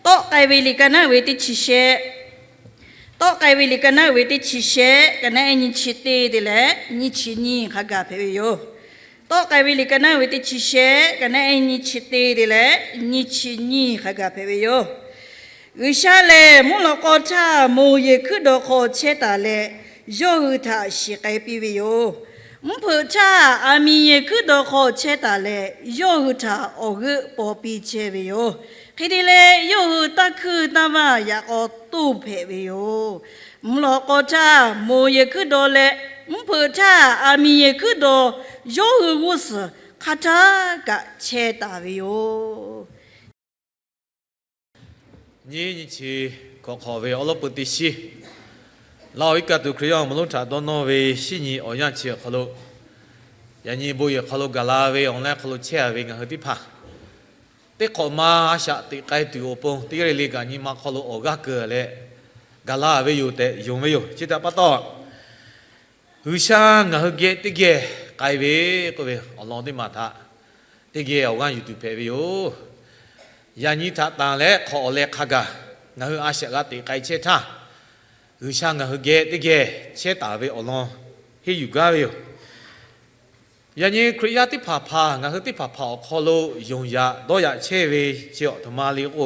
Tawˆ k'ai ve liꞈ ka naˉ ve teˇ chi shehˆ, tawˆ k'ai ve liꞈ ka naˉ ve teˇ chi shehˆ, ka naˉ nyiˇ chi teˇ te leh nyiˇ chi nyiˇ hk'a gaˬ hpehꞈ ve yoˬ. Tawˆ k'ai ve liꞈ ka naˉ ve teˇ chi shehˆ, ka naˉ nyiˇ chi teˇ te leh nyiˇ chi nyiˇ hk'a gaˬ hpehꞈ ve yoˬ. G'uiˬsha lehˬ, mvuhˇ lawꞈ k'aw htaˇ moˬ yehˬ hkuiˉ daw hk'aw chehˇ taˍ leh, yawˇ hui htaꞈ shiˍ k'ai piˇ ve yoˬ. Mvuhˇ hpeuꞈ htaˇ aˬ miˍ yehˬ hkuiˉ daw hk'aw chehˇ taˍ leh, yawˇ hui htaꞈ awˬ g'euˆ paw piˇ chehˇ ve yoˬ. Hk'e te leh, yawˇ hui tanˇ hkuinˇ tanˇ vanˇ yaꞈ k'aw toˇ hpehꞈ ve yoˬ. Mvuhˇ lawꞈ k'aw htaˇ moˬ yehˬ hkuiˉ daw leh, mvuhˇ hpeuꞈ htaˇ aˬ miˍ yehˬ hkuiˉ daw, yawˇ hui g'uˇ suhˍ hk'a htaˇ kaꞈ chehˇ taˍ ve yoˬ. Nyiˇ nyiˇ chi hkawꞈ hk'awꞈ ve awˉ lawˉ peuˬ teˇ shiˉ, Laˇ huˍ iˉ kaˆ tuˬ Hkriꞈ yaˇ awˬ moˍ lonˉ htaꞈ dawˇ nawˇ ve shinˉ nyi awˬ yanˇ chi awˬ hk'aw lo, yaꞈ nyi bon yehˬ hk'aw lo gaˬ la ve awˬ leh hk'aw lo chehˇ a ve ngaˬ hui teˇ hpaˍ, teˇ hk'awꞈ ma a shaꞈ teꞈ k'ai tuˬ awˬ pon teˇ g'aˇ le le kaꞈ nyi ma hk'aw lo awˬ g'aˇ keu leh gaˬ la ve yoˬ tehꞈ yonˍ ve yoˬ. Chi htaꞈ pa taw, G'uiˬsha ngaˬ hui geh teˇ geh k'ai ve k'oˆ ve awˬ lawn teˇ maˬ htaꞈ teˇ geh awˬ g'aˇ yuˬ tuˬ hpehꞈ ve yoˬ. Yaꞈ nyi htaꞈ tanˬ leh hk'awꞈ awˬ leh hk'a gaˬ ngaˬ hui a shaꞈ g'a teꞈ k'ai chehˇ htaˇ, G'uiˬsha ngaˬ hui geh teˇ geh chehˇ taˍ ve awˬ lawn henˇ yuˬ gaˇ ve yoˬ. Yaꞈ nyi Hkriꞈ yaˇ teˇ hpaˍ hpaˍ, ngaˬ hui teˇ hpaˍ hpaˍ awˬ hk'aw lo yonˍ yaꞈ dawˇ yaꞈ chehˇ ve chi awˬ htoꞈ ma le k'o,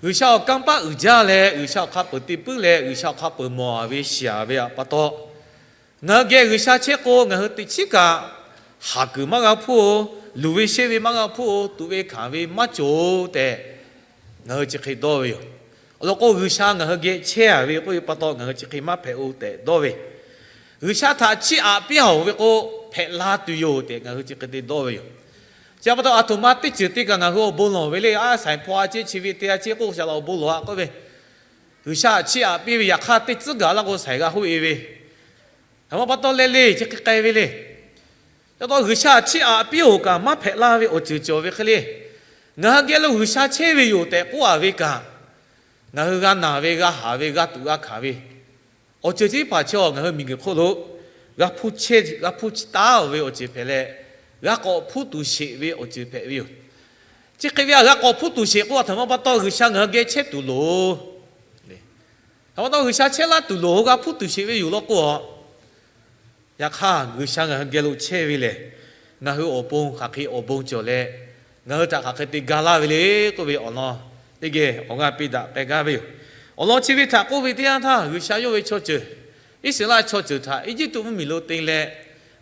G'uiˬsha awˬ kanˇ paˆ uiˍ jaˇ leh G'uiˬsha awˬ hk'a peuˬ te puiˉ leh G'uiˬsha awˬ hk'a peuˬ mawˬ a ve shiˍ a ve pa taw, ngaˬ hui geh G'uiˬsha chehˇ k'o ngaˬ hui teꞈ chiˉ kaꞈ haˍ kuiˬ maˇ g'a hpuˇ-oˬ, luˬ ve sheˆ ve maˇ g'a hpuˇ-oˬ, tuꞈ ve hkanˍ ve maˇ cawˬ-oˬ tehꞈ ngaˬ hui chi hk'e dawˇ ve yoˬ. Awˬ lawn k'o, G'uiˬsha ngaˬ hui geh chehˇ a ve k'oˆ ve pa taw ngaˬ hui chi hk'e maˇ hpehꞈ-oˬ tehꞈ dawˇ ve, G'uiˬsha htaꞈ chiˇ aꞈ piˇ-oˬ ve k'o, hpehꞈ la tuˬ yoˬ tehꞈ ngaˬ hui chi hk'e te dawˇ ve yoˬ. Chi pa taw, aˬ htoꞈ ma teˇ ceuˬ te kaꞈ ngaˬ hui awˬ bon lawˬ ve le, a saiˍ hpaw a ciˉ chi ve te a ciˉ k'oˆ shaˍ laꞈ awˬ bon lawˬ-a k'oˆ ve, G'uiˬsha chiˇ aꞈ piˇ ve yaꞈ hk'aˇ teˇ tcuhˉ gaˬ laˇ k'o shaiˍ g'a hoˆ-e ve, a ma pa taw leh le chi hk'e k'ai ve le. Chi pa taw G'uiˬsha chiˇ aꞈ piˇ-oˬ kaꞈ maˇ hpehꞈ la ve awˬ ceuˬ cawˬ ve hk'e le. Ngaˬ hui geh lo G'uiˬsha chehˇ ve yoˬ tehꞈ k'oˆ a ve kaꞈ, ngaˬ hui g'a naˬ ve, g'a haˍ ve, g'a tuꞈ g'a hkanˍ ve awˬ ceuˬ chi teˇ hpaˍ chi ngaˬ hui miˬguiˬ hk'oˆ lo g'a hpuˇ taˉ-oˬ ve awˬ ceuˬ hpehꞈ leh, g'a k'awꞈ hpuˇ tuˬ sheˍ ve awˬ ceuˬ hpehꞈ ve yoˬ. Chi hk'e ve a g'a k'awꞈ hpuˇ tuˬ sheˍ k'oˆ a htoꞈ ma pa taw G'uiˬsha ngaˬ hui geh chehˇ tuˬ loˍ. Htoꞈ ma pa taw G'uiˬsha chehˇ laˇ tuˬ loˍ, g'a hpuˇ tuˬ sheˍ ve yoˬ law k'o a, yaꞈ hk'aˇ G'uiˬsha ngaˬ hui geh lo chehˇ ve lehˬ, ngaˬ hui awˬ pon hk'aˬ hk'e awˬ bon cawˬ leh, ngaˬ hui htaꞈ hk'aˬ hk'e te ga laˇ ve le k'oˆ ve awˬ lawn teˇ geh awˬ g'aˇ piˇ daꞈ k'ai gaˇ ve yoˬ. Awˬ lawn chi ve htaꞈ k'oˆ ve teˇ yanˇ htaˇ, G'uiˬsha yawˇ ve chaw ceuˬ, Iˉsaˍreˍlaˆ chaw ceuˬ htaꞈ Eˇjiˇtuꞈ mvuhˇmiˬ lo te leh,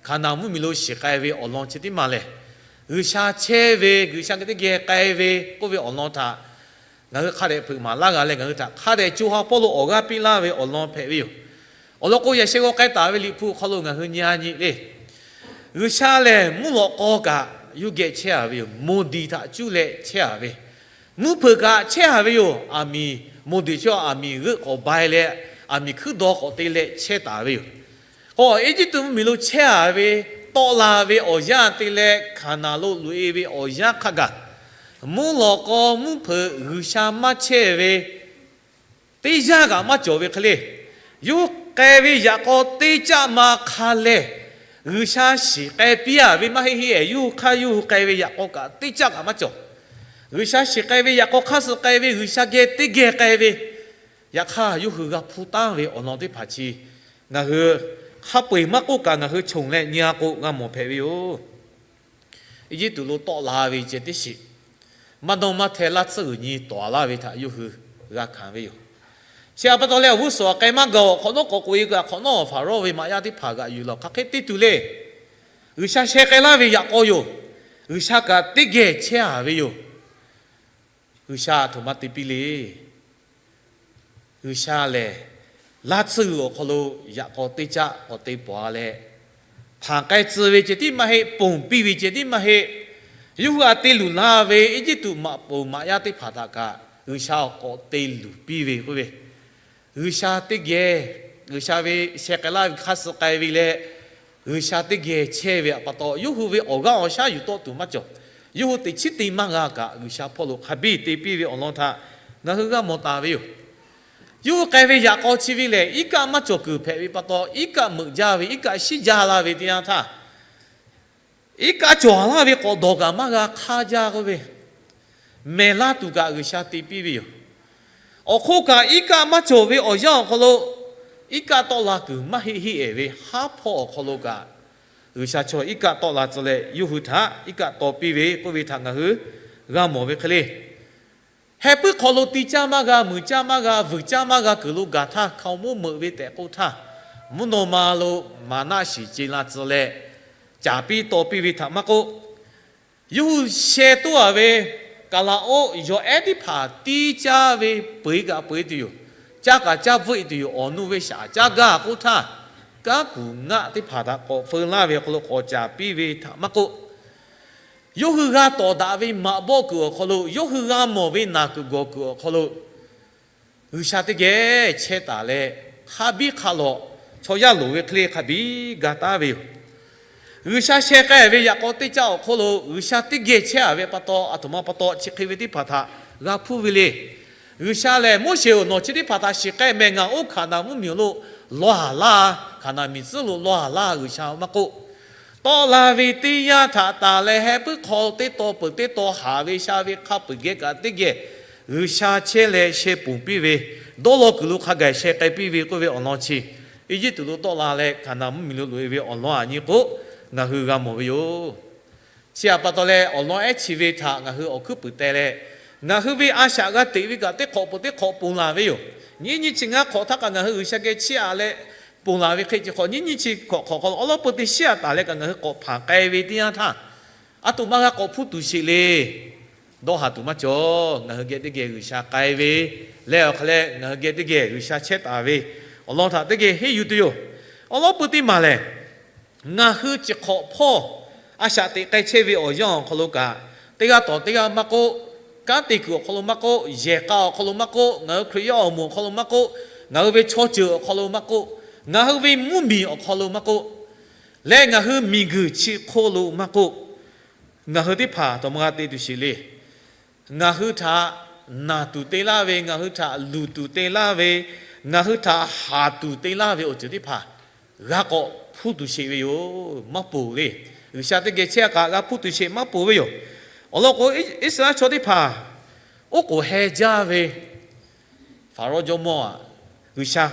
Hkaˍnanˍ mvuhˇmiˬ lo shiˍ k'ai ve awˬ lawn chi teˇ maˬ lehˬ, G'uiˬsha chehˇ ve, G'uiˬsha geh teˇ geh k'ai ve k'oˆ ve awˬ lawn htaꞈ ngaˬ hui hk'a dehꞈ hpeuꞈ maˍ laˇ g'a leh, ngaˬ hui htaꞈ hk'a dehꞈ co ha hpawˇ lo awˬ g'aˇ piˇ laˇ ve awˬ lawn hpehꞈ ve yoˬ. Awˬ lawn k'o, yaꞈ sheh g'aw k'ai taˍ ve Liꞈ hpu awˬ hk'aw lo ngaˬ hui nyi a nyi le, G'uiˬsha lehˬ mvuhˇ lawꞈ k'aw kaꞈ yawˇ geh chehˇ a ve yoˬ. Moˬ diˍ htaꞈ cuˇ leh chehˇ a ve, mvuhˇ hpeuꞈ kaꞈ chehˇ a ve yoˬ. Aˬ miˍ, moˬ diˍ chi aˬ miˍ g'euˆ k'awꞈ bai leh, aˬ miˍ hkuiˉ daw k'awꞈ te leh chehˇ taˍ ve yoˬ. K'o, Eˇjiˇtuꞈ mvuhˇmiˬ lo chehˇ a ve, tawˆ la ve awˬ yanˇ te leh Hkaˍnanˍ lo loꞈ-e ve awˬ yanˇ hk'a gaˬ, mvuhˇ lawꞈ k'aw mvuhˇ hpeuꞈ G'uiˬsha maˇ chehˇ ve teˇ yanˇ kaꞈ maˇ cawˬ ve hk'e le. Yawˇ hui k'ai ve yaꞈ k'aw teˇ caˆ ma hk'a lehˬ, G'uiˬsha shiˍ k'ai piˇ a ve maˇ heˆ heˆ, yawˇ hui hk'aˇ yawˇ hui k'ai ve yaꞈ k'aw kaꞈ teˇ caˆ kaꞈ maˇ cawˬ. G'uiˬsha shiˍ k'ai ve yaꞈ k'aw hk'aˇ suh k'ai ve, G'uiˬsha geh teˇ geh k'ai ve, yaꞈ hk'aˇ yawˇ hui g'a hpuˇ taˉ ve awˬ lawn teˇ hpaˍ chi ngaˬ hui hk'a peu-eˬ maˇ k'oˆ kaꞈ ngaˬ hui choˬ leh nyi a k'o g'a mawˬ hpehꞈ ve yoˬ. Eˇjiˇtuꞈ lo tawˆ la ve ceh tiˉ shiˍ, maˇ dawˇ maˇ hteh laˇ tsuhˇ g'uiˬ nyi tawˍ laˇ ve htaꞈ yawˇ hui g'a hkanˍ ve yoˬ. Chi a pa taw leh awˬ g'uˇ suhˍ k'ai maˇ gaˬ-oˬ, hk'awꞈ nawˉ k'awꞈ k'oꞈ-e kaꞈ hk'awꞈ nawˉ awˬ hpaˍ rawˇ ve maꞈ yaˇ teˇ hpaˍ g'aꞈ yuˬ lawˬ hk'aˬ hk'e te tuˬ le. G'uiˬsha sheh k'ai laˇ ve yaꞈ k'aw yoˬ. G'uiˬsha kaꞈ teˇ geh chehˇ a ve yoˬ. G'uiˬsha a htoꞈ ma te piˇ le. G'uiˬsha lehˬ, laˇ tsuhˇ g'uiˬ awˬ hk'aw lo yaꞈ k'aw teˇ caˆ k'awꞈ te pawˬ-a leh, hpanˍ k'ai tcuh ve ceh tiˉ maˇ heˆ, ponˬ piˇ ve ceh tiˉ maˇ heˆ. Yawˇ hui a te luˬ laˇ ve Eˇjiˇtuꞈ maꞈ poˍ maꞈ yaˇ teˇ hpaˍ htaꞈ kaꞈ G'uiˬsha awˬ k'awꞈ te luˬ piˇ ve k'oˆ ve, G'uiˬsha teˇ geh, G'uiˬsha ve sheh k'ai laˇ ve hk'aˇ suh k'ai ve leh, G'uiˬsha teˇ geh chehˇ ve pa taw, yawˇ hui ve awˬ g'aˇ awˬ shaˉ yuˬ tawˆ tuˬ maˇ cawˬ. Yawˇ hui teꞈ chiˉ te maˇ g'a kaꞈ, G'uiˬsha hpawˇ lo hk'a biˇ te piˇ ve awˬ lawn htaꞈ ngaˬ hui g'a mawˬ taˍ ve yoˬ. Yawˇ hui k'ai ve yaꞈ k'aw chi ve lehˬ, iˉ kaˆ maˇ cawˬ kuiˬ hpehꞈ ve pa taw, iˉ kaˆ meuꞈ jaˇ ve, iˉ kaˆ shiˉ jaˇ laˇ ve teˇ yanˇ htaˇ, iˉ kaˆ cawˬ laˇ ve k'awꞈ dawˬ kaꞈ maˇ g'a hk'aˇ jaˇ k'oˆ ve, mehˬ laˇ tuˬ kaꞈ G'uiˬsha te piˇ ve yoˬ. Awˬ hk'oˆ kaꞈ, iˉ kaˆ maˇ cawˬ ve awˬ yanˇ awˬ hk'aw lo, iˉ kaˆ tawˆ la kuiˬ maˇ heˆ heˆ-ehˍ ve haˉ hpawˇ awˬ hk'aw lo kaꞈ, G'uiˬsha chaw iˉ kaˆ tawˆ la tcuh leh, yawˇ hui htaꞈ iˉ kaˆ taw piˇ ve k'oˆ ve htaꞈ ngaˬ hui g'a mawˬ ve hk'e le. Heh puiˉ hk'aw lo ti caˇ maˇ g'a, muiˬ caˇ maˇ g'a, vuiˬ caˇ maˇ g'a kuiˬ lo gaˬ htaˇ, hkaoˍmonˇ meuꞈ ve tehꞈ k'oˆ htaˇ, mvuhˇ naw ma lo maˍnaˆ shiˍ ce la tcuh leh, caˍ piˇ taw piˇ ve htaꞈ maˇ k'oˆ, yawˇ hui sheh toˇ-a ve kaˍlaˍoˆ yawˬ ehˉ teˇ hpaˍ tiˇ caˇ ve peu-eˬ kaꞈ peu-eˬ tuˬ yoˬ. Caˇ kaꞈ caˇ bvuhˆ-e tuˬ yoˬ. Awˬ nuˇ ve shaˍ caˇ gaˇ k'oˆ htaˇ, kanˉ kuˬ ngaˆ teˇ hpaˍ htaꞈ k'awꞈ feu laˇ ve awˬ hk'aw lo k'awꞈ caˍ piˇ ve htaꞈ maˇ k'oˆ, yawˇ hui g'a tawˍ daꞈ ve maꞈ bawˆ kuiˬ awˬ hk'aw lo, yawˇ hui g'a mawˬ ve naˬ kuiˬ gawˬ kuiˬ awˬ hk'aw lo, G'uiˬsha teˇ geh chehˇ taˍ leh, hk'a biˇ hk'a lawꞈ chaw yaˇ loˍ ve hk'e le hk'a biˇ ga taˉ ve yoˬ. G'uiˬsha sheh k'ai ve yaꞈ k'aw teˇ caˆ awˬ hk'oˆ lo G'uiˬsha teˇ geh chehˇ-a ve pa taw, aˬ htoꞈ ma pa taw chi hk'e ve teˇ hpaˍ htaꞈ g'a hpuˇ ve le. G'uiˬsha lehˬ, Moˉseˍ-oˬ, nawˬ chi teˇ hpaˍ htaꞈ shiˍ k'ai mehˍ. Ngaˬ oˇ Hkaˍnanˍ mvuhˇmiˬ lo law haˍ laˇ, Hkaˍnanˍ miˬ tcuhˉ lo law haˍ laˇ G'uiˬsha maˇ k'oˆ, tawˆ la ve teˇ yanˇ htaꞈ tanˬ leh heh puiˉ hk'aw teˇ taw peuˬ teˇ taw haˍ ve sha ve hk'a peu-eˬ geh kaꞈ teˇ geh G'uiˬsha chehˇ leh sheh ponˬ piˇ ve, dawˇ law kuiˬ lo hk'a gaˬ sheh k'ai piˇ ve k'oˆ ve awˬ lawn chi, Eˇjiˇtuꞈ lo tawˆ la leh Hkaˍnanˍ mvuhˇmiˬ lo loꞈ-e ve awˬ lawn aꞈ nyi k'o, ngaˬ hui g'a mawˬ ve yoˬ. Chi htaꞈ pa taw leh, awˬ lawn ehˉ chi ve htaꞈ ngaˬ hui awˬ hkuiˉ puiˍ teh leh, ngaˬ hui ve a shaꞈ g'a teꞈ ve kaꞈ teˇ hk'awꞈ peuˬ teˇ hk'awꞈ ponˬ laˬ ve yoˬ. Nyiˇ nyiˇ chi ngaˇ hk'awꞈ htaˇ kaꞈ ngaˬ hui G'uiˬsha geh chiˇ aꞈ leh ponˬ laˬ ve hk'e, chi hk'awꞈ nyiˇ nyiˇ chi hk'awꞈ hk'awꞈ hk'aw lo awˉ lawˉ peu te shiˉ aꞈ taˍ leh kaꞈ ngaˬ hui k'awꞈ hpanˍ k'ai ve teˇ yanˇ htaˇ, aˬ htoꞈ ma g'a k'awꞈ hpuˇ tuˬ sheˍ le. Dawˇ haˍ tuˬ maˇ cawˬ. Ngaˬ hui geh teˇ geh G'uiˬsha k'ai ve leh awˬ hk'aˬ leh ngaˬ hui geh teˇ geh G'uiˬsha chehˇ taˍ ve awˬ lawn htaꞈ teˇ geh henˇ yuˬ tuˬ yoˬ. Awˉ lawˉ peu teˇ maˬ lehˬ, ngaˬ hui chi hk'awꞈ hpawˇ a shaꞈ teꞈ k'ai chehˇ ve awˬ yanˇ awˬ hk'aw lo kaꞈ, teˇ g'aˇ tawˍ teˇ g'aˇ maˇ k'oˆ, kanˉ te kuiˬ awˬ hk'aw lo maˇ k'oˆ, yehˬ k'a awˬ hk'aw lo maˇ k'oˆ, ngaˬ hui Hkriꞈ yaˇ awˬ moˍ awˬ hk'aw lo maˇ k'oˆ, ngaˬ hui ve chaw ceuˬ awˬ hk'aw lo maˇ k'oˆ, ngaˬ hui ve mvuhˇmiˬ awˬ hk'aw lo maˇ k'oˆ, leh ngaˬ hui miˬguiˬ chi hk'oˆ lo maˇ k'oˆ, ngaˬ hui teˇ hpaˍ aˬ htoꞈ ma g'a te tuˬ sheˍ le. Ngaˬ hui htaꞈ naˬ tuˬ te laˇ ve, ngaˬ hui htaꞈ luˬ tuˬ te laˇ ve, ngaˬ hui htaꞈ haˍ tuˬ te laˇ ve awˬ ceuˬ teˇ hpaˍ g'a k'awꞈ hpuˇ tuˬ sheˍ ve yoˬ. Maˇ ponˬ le. G'uiˬsha teˇ geh chehˇ kaꞈ g'a hpuˇ tuˬ sheˍ maˇ ponˬ ve yoˬ. Awˬ lawn k'o, Iˉsaˍreˍlaˆ chaw teˇ hpaˍ oˉ k'oˍ heh jaˇ ve, Hpaˍrawˇ jawˇmawˇ-aˬ, G'uiˬsha,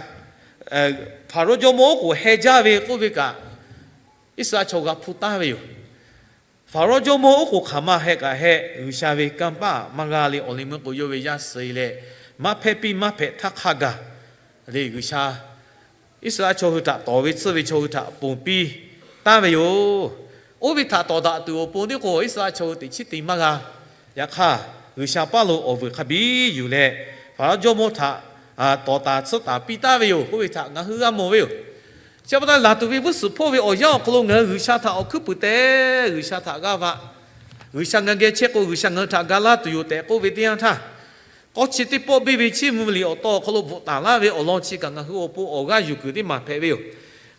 Hpaˍrawˇ jawˇmawˇ oˉ k'oˍ heh jaˇ ve k'oˆ ve kaꞈ, Iˉsaˍreˍlaˆ chaw g'a hpuˇ taˍ ve yoˬ. Hpaˍrawˇ jawˇmawˇ oˉ k'oˍ hk'aˬ ma heh kaꞈ heh, G'uiˬsha ve kanˇ paˆ maˇ g'a le. Awˬ liˇ meuˇ k'o yawˇ ve yaˇ suh leh, maˇ hpehˇ piˇ maˇ hpehꞈ htaˇ hk'a gaˬ le. G'uiˬsha Iˉsaˍreˍlaˆ chaw hui htaꞈ tawˍ ve tsuhˇ ve chaw hui htaꞈ ponˬ piˇ taˍ ve yoˬ. Oˇ ve htaꞈ tawˍ daꞈ tuˬ awˬ pon teˇ k'o, Iˉsaˍreˍlaˆ chaw hui teꞈ chiˉ te maˇ g'a. Yaꞈ hk'aˇ, G'uiˬsha paˇ lo awˬ vuiˬ hk'a biˇ yuˬ leh, Hpaˍrawˇ jawˇmawˇ htaꞈ tawˍ taˍ tsuhˇ taˍ piˇ taˍ ve yoˬ k'oˆ ve htaꞈ ngaˬ hui g'a mawˬ ve yoˬ. Chi pa taw, laˬ tuˬ ve g'uˇ suhˍ hpawˇ ve awˬ yanˇ awˬ hk'aw lo ngaˬ hui G'uiˬsha htaꞈ awˬ hkuiˉ puiˍ teh, G'uiˬsha htaꞈ g'aˇ va, G'uiˬsha ngaˬ geh chehˇ k'o, G'uiˬsha ngaˬ hui htaꞈ ga laˇ tuˬ yoˬ tehꞈ k'oˆ ve teˇ yanˇ htaˇ, k'awˇ chi teˇ pawˆ biˇ ve chiˇ mvuh liꞈ awˬ taw awˬ hk'aw lo bvuhꞈ taˍ laˇ ve awˬ lawn chi kaꞈ ngaˬ hui awˬ pon awˬ g'aˇ yuˬ kuiˬ teˇ maˬ hpehꞈ ve yoˬ.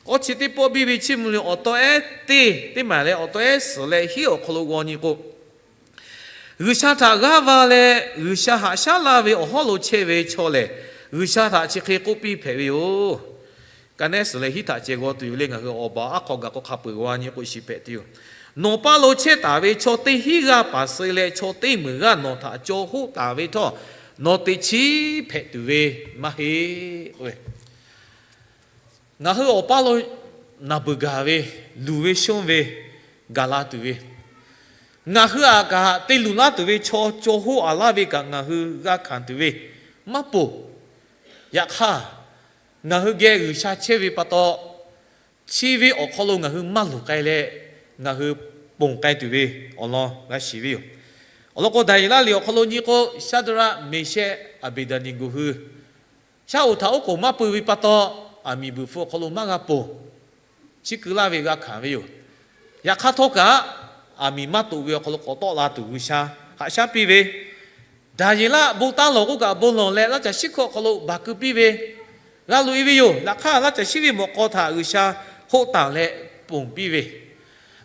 K'awˇ chi teˇ pawˆ biˇ ve chiˇ mvuh liꞈ awˬ taw ehˉ teˇ teˇ maˬ leh awˬ taw ehˉ suhˍ leh hiˉ awˬ hk'aw lo g'aw nyi k'o, G'uiˬsha htaꞈ g'aˇ va leh G'uiˬsha haꞈ shaˉ laˇ ve awˬ hawˉ lo chehˇ ve chaw lehˬ, G'uiˬsha htaꞈ chi hk'e k'oˆ piˇ hpehꞈ ve yoˬ. Ka nehˉ suhˍ leh hiˉ htaꞈ ceh g'aw tuˬ yoˬ le. Ngaˬ hui awˬ baˬ aˉ hk'aw gaˬ k'o hk'a peuˬ g'aw nyi k'o shiˍ hpehꞈ tuˬ yoˬ. Nawˬ paˇ lo chehˇ taˍ ve chaw teˇ hinˉ g'aˇ paˍ suh leh chaw teˇ meunˍ g'aˇ nawˬ htaꞈ caw hoˆ taˍ ve htawˇ, nawˬ teꞈ chiˉ hpehꞈ tuˬ ve maˇ heˆ. Ngaˬ hui awˬ paˇ lo naˬ beuˬ gaˬ ve, luˬ ve shonˇ ve, gaˬ la tuˬ ve, ngaˬ hui aꞈ kaꞈ te luˬ laˇ tuˬ ve chaw caw hoˆ aˍ laˇ ve kaꞈ ngaˬ hui g'a hkanˍ tuˬ ve maˇ ponˬ. Yaꞈ hk'aˇ, ngaˬ hui geh G'uiˬsha chehˇ ve pa taw, chi ve awˬ hk'aw lo ngaˬ hui maˇ luˬ k'ai leh, ngaˬ hui ponˬ k'ai tuˬ ve awˬ lawn g'a shiˍ ve yoˬ. Awˬ lawn k'o, Daˍyeˍlaˆ liꞈ awˬ hk'aw lo nyi k'o, Shaˍdraˆ, Meˍshehˆ, Aˍbeˍdaˍneˍgoˍ hui shaˉ hoꞈ htaꞈ oˉ k'oˍ maˇ peu ve pa taw, aˬ miˍ buiˬ hpfuh awˬ hk'aw lo maˇ g'a ponˬ, chiˇ keu laˇ ve g'a hkanˍ ve yoˬ. Yaꞈ hk'aˇ htawˇ kaꞈ, aˬ miˍ maˇ toꞈ ve awˬ hk'aw lo k'awꞈ tawˆ la tuˬ G'uiˬsha haꞈ shaˉ piˇ ve, Daˍyeˍlaˆ bon taˇ lawˬ k'oˆ kaꞈ bon lawˬ leh laˇ caˬ shiˉ hkawˇ awˬ hk'aw lo baˬ keu piˇ ve, g'a loꞈ-e ve yoˬ. Yaꞈ hk'aˇ, laˇ caˬ shiˉ ve mawꞈ k'aw htaꞈ G'uiˬsha hoˆ taˍ leh ponˬ piˇ ve,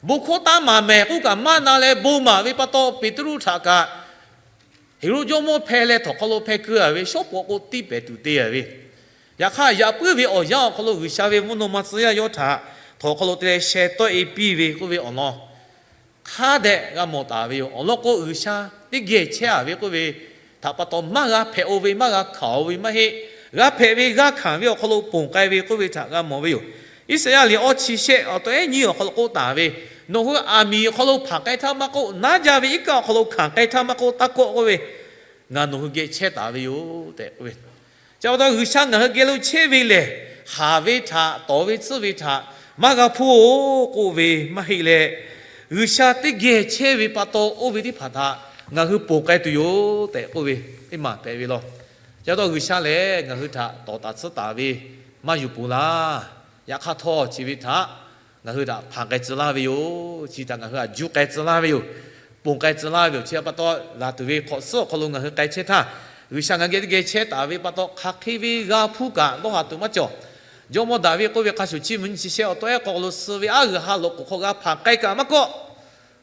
bon hkawˇ taˇ maˍ mehˍ k'oˆ kaꞈ maˇ na leh bon maˍ ve pa taw, Peˍtruˆ htaꞈ kaꞈ Heˍroˆ jawˇmawˇ hpeh leh htawnˍ hk'aw lo hpeh keu-a ve, shawˉ pawˍ k'o tiˇ pehˍ tuˬ te-a ve. Yaꞈ hk'aˇ, yaꞈ puiˉ ve awˬ yanˇ awˬ hk'aw lo G'uiˬsha ve mvuhˇ naw ma tcuh yaˇ yawˇ htaꞈ htawnˍ hk'aw lo te leh sheh tawˆ-e piˇ ve k'oˆ ve awˬ lawn hk'a dehꞈ g'a mawˬ taˍ ve yoˬ. Awˬ lawn k'o, G'uiˬsha teˇ geh chehˇ a ve k'oˆ ve htaꞈ pa taw, maˇ g'a hpehꞈ-o ve, maˇ g'a hkanˍ-o ve maˇ heˆ. G'a hpehꞈ ve g'a hkanˍ ve awˬ hk'aw lo ponˬ k'ai ve k'oˆ ve htaꞈ g'a mawˬ ve yoˬ. Iˉsaˍyaˆ liꞈ awˇ chi shehˆ awˬ taw ehˉ nyiˇ awˬ hk'aw lo k'oˆ taˍ ve, Nawˬ hui aˬ miˍ awˬ hk'aw lo hpanˍ k'ai htaˇ maˇ k'oˆ, naˉ jaˇ ve iˉ kaˆ awˬ hk'aw lo hkanˍ k'ai htaˇ maˇ k'oˆ, taˇ kawˆ k'oˆ ve, ngaˬ nawˬ hui geh chehˇ taˍ ve yoˬ tehꞈ k'oˆ ve. Chi pa taw G'uiˬsha ngaˬ hui geh lo chehˇ ve lehˬ, haˍ ve htaꞈ, tawˍ ve tcuhˉ ve htaꞈ maˇ g'a hpuˇ-oˬ k'oˆ ve maˇ heˆ leh, G'uiˬsha teˇ geh chehˇ ve pa taw oˇ ve teˇ hpaˍ htaꞈ ngaˬ hui ponˬ k'ai tuˬ yoˬ tehꞈ k'oˆ ve teˇ maˬ hpehꞈ ve law. Chi pa taw G'uiˬsha lehˬ ngaˬ hui htaꞈ tawˍ taˍ tcuhˉ taˍ ve maˇ yuˬ peuˬ laˇ. Yaꞈ hk'aˇ htawˇ, chi ve htaꞈ ngaˬ hui htaꞈ hpanˍ k'ai tcuh laˇ ve yoˬ. Chi htaꞈ ngaˬ hui htaꞈ juˇ k'ai tcuh laˇ ve yoˬ. Ponˬ k'ai tcuh laˇ ve yoˬ. Chi pa taw, laˬ tuˬ ve hk'awꞈ suhˉ awˬ hk'aw lo ngaˬ hui k'ai chehˇ htaˇ, G'uiˬsha ngaˬ hui geh teˇ geh chehˇ taˍ ve pa taw, hk'aˬ hk'e ve g'a hpuˇ kaꞈ dawˇ haˍ tuˬ maˇ cawˬ. Jawˇmawˇ Daˍviˆ k'oˆ ve hk'a shuˍ, chiˇ mvuh nyiˇ chi shehˆ awˬ taw ehˉ k'awꞈ lo suh ve aˉ g'uiˬ ha loꞈ k'oˍ hk'aw g'a hpanˍ k'ai kaꞈ maˇ kawˆ,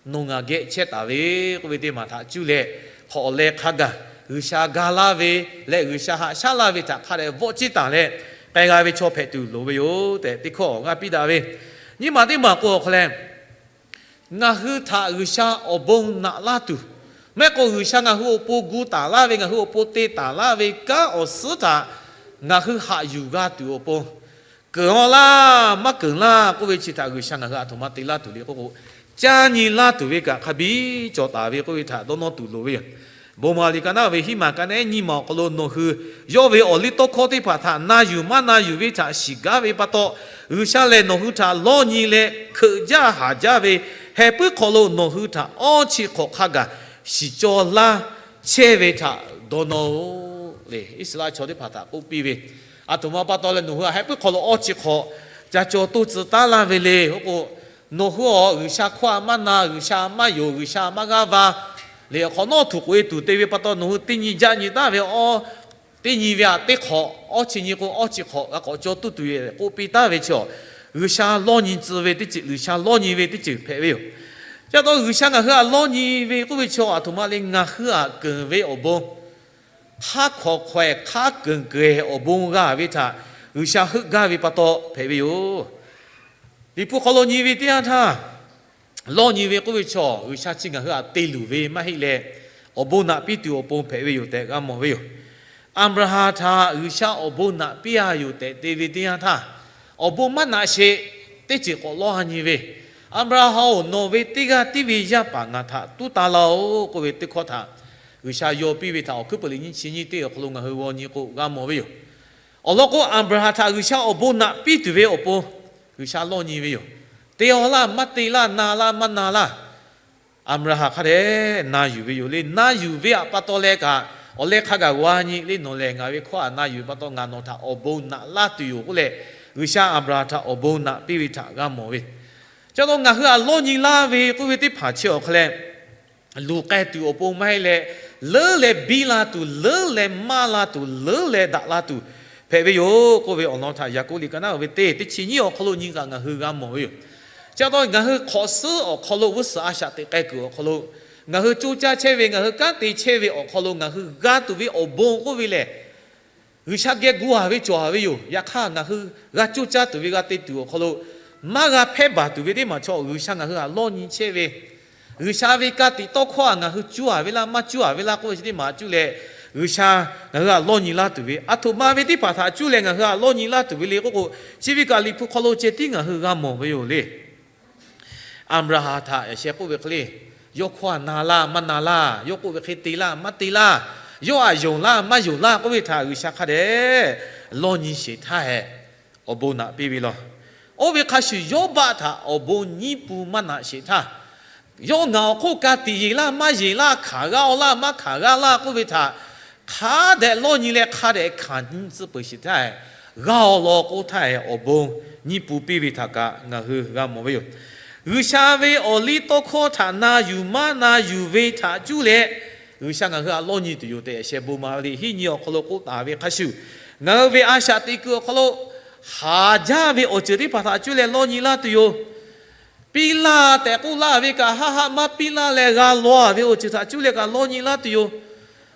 nawˬ ngaˬ geh chehˇ taˍ ve k'oˆ ve teˇ maˬ htaꞈ cuˇ leh, hk'awꞈ leh hk'a gaˬ G'uiˬsha ga laˇ ve leh G'uiˬsha haꞈ shaˉ laˇ ve htaꞈ hk'a dehꞈ vawˆ ciˇ taˍ leh, k'ai g'a ve chaw hpehꞈ tuˬ loˍ ve yoˬ tehꞈ teˇ hkawˇ g'a piˇ daꞈ ve. Nyiˇ maˬ teˇ maˬ k'o awˬ hk'aw leh, ngaˬ hui htaꞈ G'uiˬsha awˬ bon naꞈ laˇ tuˬ, maˇ heˆ k'o G'uiˬsha ngaˬ hui awˬ pon gu taˍ laˇ ve, ngaˬ hui awˬ pon te taˍ laˇ ve kanˉ awˬ suhˉ htaꞈ ngaˬ hui haꞈ yuˬ g'a tuˬ awˬ pon, keunˍ-aw laˇ maˇ keunˍ laˇ k'oˆ ve chi htaꞈ G'uiˬsha ngaˬ hui aˬ htoꞈ ma te laˇ tuˬ le k'oˆ k'o, caˇ nyi laˇ tuˬ ve kaꞈ hk'a biˇ cawˬ taˍ ve k'oˆ ve htaꞈ dawˇ nawˇ tuˬ loˍ ve yoˬ. Bon maˍ liꞈ ka naˉ ve hiˉ maˬ ka naˉ ehˉ nyiˇ maˬ awˬ hk'aw lo nawˬ hui yawˇ ve awˬ liˇ tawˇ hkawˇ teˇ hpaˍ htaꞈ na yuˬ maˇ na yuˬ ve htaꞈ shiˍ gaˇ ve pa taw, G'uiˬsha lehˬ nawˬ hui htaꞈ lawˇ nyi leh hkeuꞈ jaˇ haˍ jaˇ ve heh puiˉ hk'aw lo nawˬ hui htaꞈ awˇ chi hk'awꞈ hk'a gaˬ shiˍ cawˇ laˇ chehˇ ve htaꞈ dawˇ nawˇ-oˆ le. Iˉsaˍreˍlaˆ chaw teˇ hpaˍ htaꞈ k'oˆ piˇ ve, aˬ htoꞈ ma pa taw leh nawˬ hui heh puiˉ hk'aw lo awˇ chi hk'awꞈ ca caw toˇ tcuh taˉ laˇ ve le k'oˆ k'o, nawˬ hui awˬ G'uiˬsha hkawˇ a maˇ na, G'uiˬsha maˇ yonˍ, G'uiˬsha maˇ g'aˇ va le, awˬ hk'awꞈ nawˉ htuꞈ k'oꞈ e tuˬ te ve pa taw nawˬ hui teˇ nyi jaˆ nyi taˉ ve, teˇ nyi ve aꞈ teˇ hk'awꞈ, awˇ chi nyi k'o awˇ chi hk'awꞈ g'a k'awꞈ caw tuˇ tuˬ k'oˆ piˇ taˉ ve chaw, G'uiˬsha lawˇ nyi tcuh ve teˇ ceuˬ, G'uiˬsha lawˇ nyi ve teˇ ceuˬ hpehꞈ ve yoˬ. Chi pa taw G'uiˬsha ngaˬ hui htaꞈ lawˇ nyi ve k'oˆ ve chaw aˬ htoꞈ ma le, ngaˬ hui htaꞈ keunˍ ve awˬ bon, hk'aˇ hk'awꞈ hk'awehˍ hk'aˇ keunˍ keunˍ awˬ bon g'a ve htaꞈ G'uiˬsha heuˆ gaˇ ve pa taw hpehꞈ ve yoˬ. Liꞈ hpu hk'aw lo nyi ve teˇ yanˇ htaˇ, lawˇ nyi ve k'oˆ ve chaw G'uiˬsha chi ngaˬ hui htaꞈ te luˬ ve maˇ heˆ leh, awˬ bon naꞈ piˇ tuˬ awˬ pon hpehꞈ ve yoˬ tehꞈ g'a mawˬ ve yoˬ. Aˍbraˍhanˍ htaꞈ G'uiˬsha awˬ bon naꞈ piˇ a yoˬ tehꞈ te ve teˇ yanˇ htaˇ, awˬ bon maˇ naꞈ sheˍ, teˇ ceuˬ k'awꞈ lawˇ a nyi ve, Aˍbraˍhanˍ-oˬ, nawˬ ve teˇ g'aˇ tiˉ ve yaˇ paˍ ngaˬ htaꞈ tuˉ taˍ laˇ-oˆ k'oˆ ve teˇ hkawˇ htaꞈ G'uiˬsha yaw piˇ ve htaꞈ Awˬ hkuiˉ peuˬ liꞈ nyiˇ chi nyiˇ teˇ awˬ hk'aw lo ngaˬ hui g'aw nyi k'o g'a mawˬ ve yoˬ. Awˬ lawn k'o, Aˍbraˍhanˍ htaꞈ G'uiˬsha awˬ bon naꞈ piˇ tuˬ ve awˬ pon G'uiˬsha lawˇ nyi ve yoˬ. Te-aw laˇ maˇ te laˇ, na laˇ maˇ na laˇ, Aˍbraˍhanˍ hk'a dehꞈ na yuˬ ve yoˬ le. Na yuˬ ve htaꞈ pa taw leh kaꞈ, awˬ leh hk'a gaˬ g'a nyi le, nawˬ lehˬ ngaˬ ve hkawˇ htaꞈ na yuˬ ve pa taw ngaˬ nawˬ htaꞈ awˬ bon naꞈ laˇ tuˬ yoˬ k'oˆ leh, G'uiˬsha Aˍbraˍhanˍ htaꞈ awˬ bon naꞈ piˇ ve htaꞈ g'a mawˬ ve. Chi pa taw ngaˬ hui htaꞈ lawˇ nyi laˇ ve k'oˆ ve teˇ hpaˍ chi awˬ hk'a leh, luˬ k'ai tuˬ awˬ pon maˇ heˆ leh, leuˉ leh biˇ la tuˬ, leuˉ leh maˇ la tuˬ, leuˉ leh daꞈ la tuˬ hpehꞈ ve yoˬ k'oˆ ve awˬ lawn htaꞈ Yaˍkoˆ liꞈ ka naˉ ve teˇ teˇ chi nyiˇ awˬ hk'aw lo nyi kaꞈ ngaˬ hui g'a mawˬ ve yoˬ. Chi pa taw ngaˬ hui hk'awꞈ suhˉ awˬ hk'aw lo g'uˇ suhˍ a shaꞈ teꞈ k'ai kuiˬ awˬ hk'aw lo, ngaˬ hui coˇ caˇ chehˇ ve, ngaˬ hui kanˉ te chehˇ ve awˬ hk'aw lo ngaˬ hui g'a tuˬ ve awˬ bon k'oˆ ve lehˬ, G'uiˬsha geh gu a ve cawˬ a ve yoˬ. Yaꞈ hk'aˇ ngaˬ hui g'a coˇ caˇ tuˬ ve, g'a te tuˬ awˬ hk'aw lo maˇ g'a hpehˇ baˬ tuˬ ve teˇ maˬ chaw G'uiˬsha ngaˬ hui htaꞈ lawˇ nyi chehˇ ve, G'uiˬsha ve ka tiꞈ tawˇ hkawˇ htaꞈ ngaˬ hui cuˇ a ve laˇ maˇ cuˇ a ve laˇ k'oˆ ve chi teˇ maˬ cuˇ leh, G'uiˬsha ngaˬ hui htaꞈ lawˇ nyi laˇ tuˬ ve, aˬ htoꞈ ma ve teˇ hpaˍ htaꞈ cuˇ leh ngaˬ hui htaꞈ lawˇ nyi laˇ tuˬ ve le k'oˆ k'o, chi ve kaꞈ Liꞈ hpu hk'aw lo ceh tiˉ ngaˬ hui g'a mawˬ ve yoˬ le. Aˍbraˍhanˍ htaꞈ yaꞈ sheh k'oˆ ve hk'e le, yawˇ hkawˇ htaꞈ na laˇ maˇ na laˇ, yawˇ k'oˆ ve hk'e te laˇ maˇ te laˇ, yawˇ htaꞈ yonˍ laˇ maˇ yonˍ laˇ k'oˆ ve htaꞈ G'uiˬsha hk'a dehꞈ lawˇ nyi sheˍ htaˇ hehꞈ, awˬ bon naꞈ piˇ ve law. Oˇ ve hk'a shuˍ Yawˇbaˆ htaꞈ awˬ bon nyiˇ pun maˇ naꞈ sheˍ htaˇ, yawˇ ngaˬ awˬ hk'oˆ ka tiꞈ yeˬ laˇ maˇ yeˬ laˇ, hkanˍ g'a-aw laˇ maˇ hkanˍ g'a laˇ k'oˆ ve htaꞈ hk'a dehꞈ lawˇ nyi leh hk'a dehꞈ hkanˍ nyi tcuh peuˬ sheˍ htaˇ, g'a-aw law k'oˆ htaˇ, awˬ bon nyiˇ pun piˇ ve htaꞈ kaꞈ ngaˬ hui g'a mawˬ ve yoˬ. G'uiˬsha ve awˬ liˇ tawˇ hkawˇ htaꞈ na yuˬ maˇ na yuˬ ve htaꞈ cuˇ leh, G'uiˬsha ngaˬ hui htaꞈ lawˇ nyi tuˬ yoˬ tehꞈ, yaꞈ sheh bon ma liꞈ hiˉ nyi awˬ hk'aw lo k'oˆ taˍ ve hk'a shuˍ, ngaˬ hui ve a shaꞈ teꞈ kuiˬ awˬ hk'aw lo haˍ jaˇ ve awˬ ceuˬ teˇ hpaˍ htaꞈ cuˇ leh lawˇ nyi laˇ tuˬ yoˬ. Piˇ laˇ tehꞈ k'oˆ laˇ ve kaꞈ, haˆ haˆ maˇ piˇ laˇ leh g'a law ve awˬ ceuˬ htaꞈ cuˇ leh kaꞈ lawˇ nyi laˇ tuˬ yoˬ.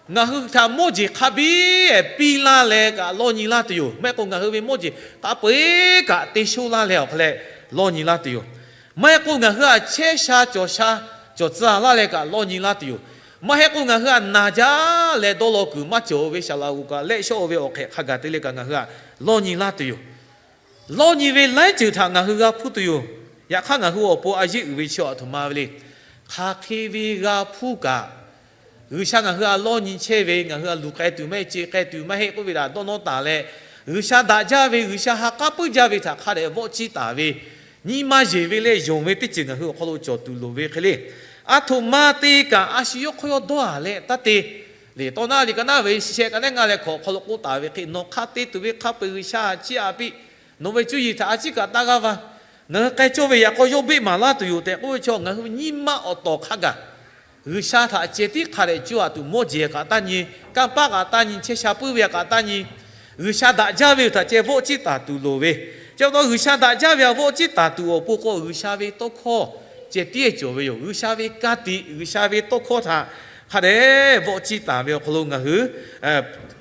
Ngaˬ hui htaꞈ mawˇ jeˬ hk'a biˇ piˇ laˇ leh kaꞈ lawˇ nyi laˇ tuˬ yoˬ. Maˇ heˆ k'o ngaˬ hui ve mawˇ jeˬ hk'a peu-eˬ kaꞈ te shoˆ laˇ leh awˬ hk'a leh lawˇ nyi laˇ tuˬ yoˬ. Maˇ heˆ k'o ngaˬ hui htaꞈ chehˇ sha cawˬ sha cawˬ tcuh laˇ leh kaꞈ lawˇ nyi laˇ tuˬ yoˬ. Maˇ heˆ k'o ngaˬ hui htaꞈ naˬ jaˇ leh dawˇ law kuiˬ maˇ cawˬ ve shaˍ laꞈ g'oˍ kaꞈ lehˆ shawˉ ve awˬ hk'ehꞈ hk'a gaˬ te leh kaꞈ ngaˬ hui htaꞈ lawˇ nyi laˇ tuˬ yoˬ. Lawˇ nyi ve laiˉ ceuˬ htaꞈ ngaˬ hui g'a hpuˇ tuˬ yoˬ. Yaꞈ hk'aˇ ngaˬ hui awˬ pon a yeˆ uiˍ ve chi a htoꞈ ma ve le. Hk'aˬ hk'e ve g'a hpuˇ kaꞈ, G'uiˬsha ngaˬ hui htaꞈ lawˇ nyi chehˇ ve, ngaˬ hui htaꞈ luˬ k'ai tuˬ maˇ heˆ, ce k'ai tuˬ maˇ heˆ k'oˆ ve htaꞈ dawˇ nawˇ taˍ leh, G'uiˬsha daꞈ jaˇ ve, G'uiˬsha ha k'aˉ puiˉ jaˇ ve htaꞈ hk'a dehꞈ vawˆ ciˇ taˍ ve, nyi ma yeˬ ve leh yonˍ ve teˇ ceuˬ ngaˬ hui awˬ hk'aw lo cawˬ tuˬ loˍ ve hk'e le. A htoꞈ ma te kaꞈ a shu yawˇ hk'aw yawˇ dawˇ a leh taˇ te. Liꞈ tawˇ naˉ liꞈ ka naˉ ve shehˆ ka neˉ ngaˇ leh hkawꞈ awˬ hk'aw lo k'oˆ taˍ ve hk'e, nawˬ hk'a te tuˬ ve hk'a peu-eˬ G'uiˬsha chiˇ aꞈ piˇ. Nawˬ ve cuˇ yiˍ htaꞈ a ciˉ kaꞈ taˇ g'aˇ va. Ngaˬ hui k'ai cawˇ ve yaꞈ k'aw yawˇ beˆ maˍ laˇ tuˬ yoˬ tehꞈ k'oˆ ve chaw, ngaˬ hui ve nyi ma awˬ tawˍ hk'a gaˬ G'uiˬsha htaꞈ ceh tiˉ hk'a dehꞈ cuˇ aꞈ tuˬ, mawˇ jeˬ kaꞈ taˇ nyi, kanˇ paˆ kaꞈ taˇ nyi, chehˇ sha puiˉ ve kaꞈ taˇ nyi, G'uiˬsha daꞈ jaˇ ve htaꞈ ceh vawˆ ciˇ taˍ tuˬ loˍ ve. Chi pa taw G'uiˬsha daꞈ jaˇ ve htaꞈ vawˆ ciˇ taˍ tuˬ awˬ pon k'o, G'uiˬsha ve tawˇ hkawˇ ceh tiˉ cawˬ ve yoˬ. G'uiˬsha ve ka tiꞈ, G'uiˬsha ve tawˇ hkawˇ htaꞈ hk'a dehꞈ vawˆ ciˇ taˍ ve awˬ hk'aw lo ngaˬ hui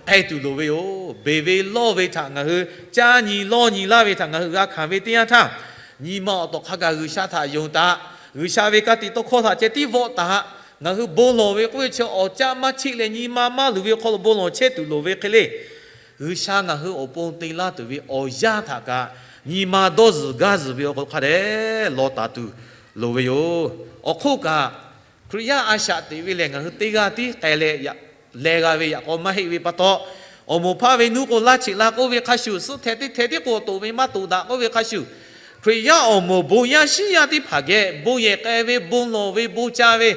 k'ai tuˬ loˍ ve yoˬ. Beˬ ve lawˇ ve htaꞈ ngaˬ hui caˇ nyi lawˇ nyi laˇ ve htaꞈ ngaˬ hui g'a hkanˍ ve teˇ yanˇ htaˇ, nyi ma awˬ tawˍ hk'a gaˬ G'uiˬsha htaꞈ yonˍ taˍ. G'uiˬsha ve ka tiꞈ tawˇ hkawˇ htaꞈ ceh tiˉ vawˆ taˍ. Ngaˬ hui bon lawˬ ve k'oˆ ve chi awˬ caˆ maˇ cheˆ leh nyi ma maˇ luˬ ve awˬ hk'aw lo bon lawˬ chehˇ tuˬ loˍ ve hk'e le. G'uiˬsha ngaˬ hui awˬ pon te laˇ tuˬ ve awˬ yanˇ htaꞈ kaꞈ, nyi ma dawˇ zuhˬ gaˇ zuhˬ ve awˬ hk'aw lo hk'a dehꞈ lawˬ taˍ tuˬ loˍ ve yoˬ. Awˬ hk'oˆ kaꞈ, Hkriꞈ yaˇ a shaꞈ teꞈ ve lehˬ, ngaˬ hui teˇ g'aˇ tiˉ k'ai leh leh g'a ve yaꞈ k'aw maˇ heˆ ve pa taw, awˬ moˍ hpaˇ ve nuˇ k'o laˇ cheꞈ la k'oˆ ve hk'a shuˍ, suhˆ hteh teˇ hteh tiˉ k'o toꞈ ve maˇ toꞈ daꞈ k'oˆ ve hk'a shuˍ, Hkriꞈ yaˇ awˬ moˍ bon yaˇ shinˉ yaˇ teˇ hpaˍ geh bon yehˬ k'ai ve, bon lawˬ ve, bon ca ve,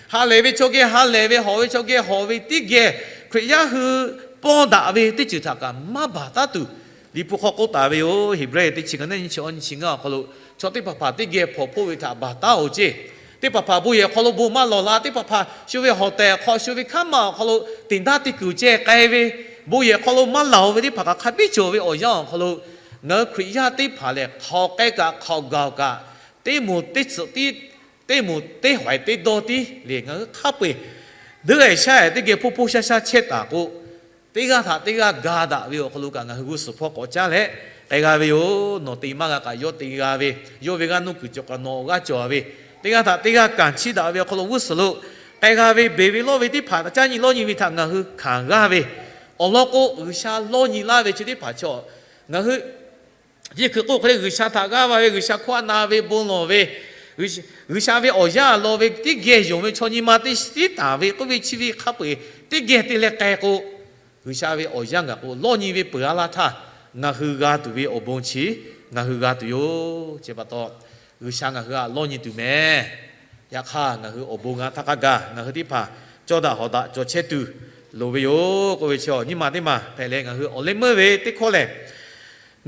ha lehˬ ve chaw geh ha lehˬ ve, hawˬ ve chaw geh hawˬ ve teˇ geh Hkriꞈ yaˇ hui pawnˇ daꞈ ve teˇ ceuˬ htaꞈ kaꞈ maˇ baˬ taˉ tuˬ, Liꞈ hpu hk'aw k'oˆ taˍ ve yoˬ. Heˍbrehˇ teˇ chi ka neˉ nyiˇ chi awˇ nyiˇ chi ngaˇ awˬ hk'aw lo, chaw teˇ hpaˍ hpaˍ teˇ geh hpawnˬ hpoˆ ve htaꞈ baˬ taˉ-oˬ ceˇ. Teˇ hpaˍ hpaˍ bon yehˬ hk'aw lo bon maˇ lawˬ la, teˇ hpaˍ hpaˍ shu ve hawˬ tehˬ hk'aw, shu ve hkaˉ ma awˬ hk'aw lo teꞈ daˇ te kuiˬ ceh k'ai ve, bon yehˬ hk'aw lo maˇ laˬ-oˬ ve teˇ hpaˍ kaꞈ hk'a biˇ cawˬ ve awˬ yanˇ awˬ hk'aw lo, ngaˬ hui Hkriꞈ yaˇ teˇ hpaˍ lehˬ, hk'aoˍ k'ai kaꞈ hk'aoˍ gaˬ kaꞈ, teˇ moˍ teˇ tsuhꞈ tiˉ, teˇ moˍ teˇ hawehˍ teˇ dawˇ tiˉ lehˬ, ngaˬ hui hk'a peu-eˬ deˇ g'aˇ shaˉ teˇ geh hpoˇ hpoˇ shaˉ shaˉ chehˇ taˍ k'o, teˇ g'aˇ htaꞈ teˇ g'aˇ ga daꞈ ve awˬ hk'aw lo kaꞈ ngaˬ hui g'uˇ suhˍ hpawˇ k'awꞈ caˉ leh k'ai g'a ve yoˬ. Nawˬ te maˇ g'a kaꞈ yawˇ te g'a ve, yawˇ ve g'aˇ nuˇ kuiˬ cawˬ kaꞈ nawˬ awˬ g'aˇ cawˬ ve, teˇ g'aˇ htaꞈ teˇ g'aˇ kanˍ chiˇ daꞈ ve awˬ hk'aw lo g'uˇ suhˍ lo k'ai g'a ve, beˬ ve lawˇ ve teˇ hpaˍ htaꞈ caˇ nyi lawˇ nyi ve htaꞈ ngaˬ hui hkanˍ g'aˇ ve, awˬ lawn k'o G'uiˬsha lawˇ nyi laˇ ve chi teˇ hpaˍ chaw, ngaˬ hui yeˇ hkui k'oˆ hk'e leh G'uiˬsha htaꞈ g'aˇ va ve, G'uiˬsha hkawˇ a na ve, bon lawˬ ve, G'uiˬsha ve awˬ yanˇ lawˬ ve teˇ geh yonˍ ve chaw nyi ma teˇ tiˉ taˍ ve k'oˆ ve chi ve hk'a peu-eˬ teˇ geh te leh k'ai k'o, G'uiˬsha ve awˬ yanˇ gaˬ k'o lawˇ nyi ve peuˬ a laˇ htaˇ, ngaˬ hui g'a tuˬ ve awˬ bon chi ngaˬ hui g'a tuˬ yoˬ. Chi pa taw, G'uiˬsha ngaˬ hui htaꞈ lawˇ nyi tuˬ mehˍ. Yaꞈ hk'aˇ, ngaˬ hui awˬ bon g'a htaˇ hk'a gaˬ ngaˬ hui teˇ hpaˍ cawˇ daꞈ hawˍ daꞈ cawˬ chehˇ tuˬ loˍ ve yoˬ k'oˆ ve chi, nyiˇ maˬ teˇ maˬ hpehꞈ leh ngaˬ hui awˬ leh meuˇ ve teˇ hkawˇ lehˬ,